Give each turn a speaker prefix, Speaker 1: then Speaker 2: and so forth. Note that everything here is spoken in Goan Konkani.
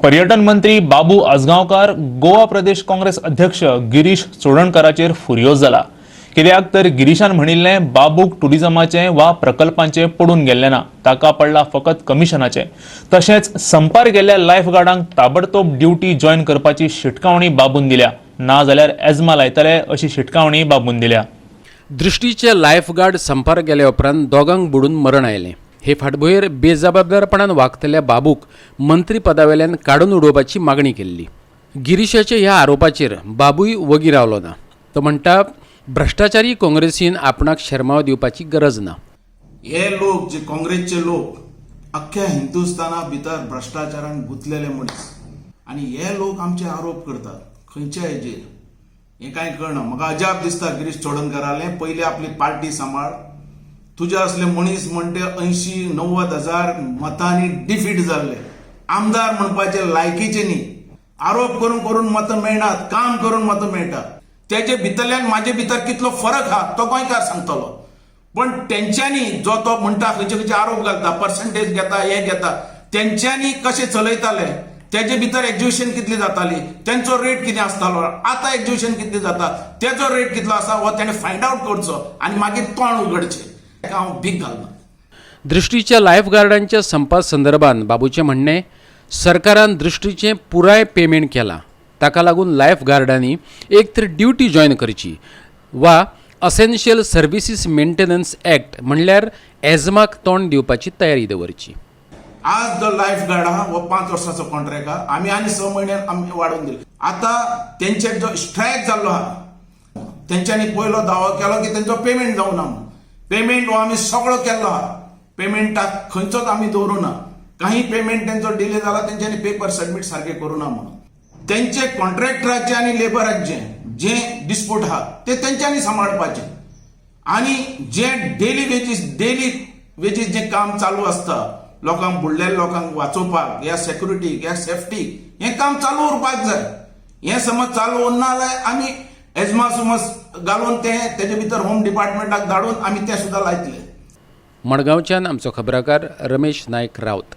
Speaker 1: पर्यटन मंत्री बाबू आजगांवकार गोवा प्रदेश काँग्रेस अध्यक्ष गिरीश चोडणकाराचेर फुर्योज जाला. कित्याक तर गिरीशान म्हणिल्लें, बाबूक टुरिजमाचें वा प्रकल्पांचें पडून गेल्लें ना, ताका पडला फकत कमिशनाचें. तशेंच संपार गेल्ल्या लायफ गार्डांक ताबडतोब ड्युटी जॉयन करपाची शिटकावणी बाबून दिल्या, ना जाल्यार एजमा लायतले अशी शिटकावणी बाबून दिल्या.
Speaker 2: दृश्टीचे लायफगार्ड संपार गेल्या उपरांत दोगांक बुडून मरण आयलें. हे फाटभुंयेर बेजबाबदारपणान वागतल्या बाबूक मंत्रीपदावेल्यान काडून उडोवपाची मागणी केल्ली. गिरीशाच्या ह्या आरोपाचेर बाबूय वगी रावलो ना. तो म्हणटा, भ्रश्टाचारी काँग्रेसीन आपणाक शेरमांव दिवपाची गरज ना.
Speaker 3: हे लोक जे काँग्रेसचे लोक, अख्ख्या हिंदुस्थाना भितर भ्रश्टाचारान गुंतलेले मनीस आनी हे लोक आमचे आरोप करतात खंयच्या हेजेर, हें कांय कळना. म्हाका अजाप दिसता गिरीश चोडणकारालें. पयलीं आपली पार्टी सांबाळ. तुज्या असले मनीस म्हणटे 80-90 हजार मतांनी डिफीट जाल्ले आमदार म्हणपाचे लायकीचे न्ही. आरोप करून करून मतां मेळनात, काम करून मतां मेळटा. तेजे भितरल्यान म्हाजे भितर कितलो फरक आहा तो गोंयकार सांगतलो. पण तेंच्यांनी जो तो म्हणटा, खंयचे खंयचे आरोप घालता, पर्संटेज घेता, हे घेता, तेंच्यांनी कशें चलयताले, तेजे भितर एक्जिबिशन कितली जाताली, तेंचो रेट कितें आसतालो, आतां एक्जिबिशन कितली जाता, तेजो रेट कितलो आसा, हो तेणें फायंड आवट करचो आनी मागीर तोंड उगडचें. ताका हांव भीक घालना.
Speaker 2: दृश्टीच्या लायफगार्डांच्या संपा संदर्भात बाबूचें म्हणणें, सरकारान दृश्टीचें पुराय पेमेंट केलां. ताका लागून लायफगार्डांनी एक तर ड्युटी जॉयन करची वा असेन्शियल सर्विसीस मेंटेनन्स ॲक्ट म्हणल्यार एजमाक तोंड दिवपाची तयारी दवरची.
Speaker 3: आज जो लायफ गार्ड आहा हो 5 वर्साचो कॉन्ट्रॅक्ट आहा. आमी आनी 6 म्हयन्यान आमी वाडोवन दिले. आतां तेंचे जो स्ट्रायक जाल्लो आहा, तेंच्यांनी पयलो दावो केलो की तेंचो पेमेंट जावना म्हणून. पेमेंट हो आमी सगळो केल्लो आहा. पेमेंटाक खंयचोच आमी दवरूं ना. काही पेमेंट तेंचो डिले जाला, तेंच्यांनी पेपर सबमीट सारके करूं ना म्हणून. तेंचे कॉन्ट्रॅक्टराचे आनी लेबराचे जे डिस्प्यूट आहा ते तेंच्यांनी सांबाळपाचे आनी जे डेली वेजीस जे काम चालू आसता, लोकांक, बुडलेल्या लोकांक वाचोवपाक या सेक्युरिटीक या सेफ्टीक, हें काम चालू उरपाक जाय. हें समज चालू उरना जाल्यार आमी एजमा सुमस घालून ते तेजे भितर होम डिपार्टमेंटाक धाडून आमी ते सुद्दां लायतले.
Speaker 2: मडगांवच्यान आमचो खबराकार रमेश नायक राऊत.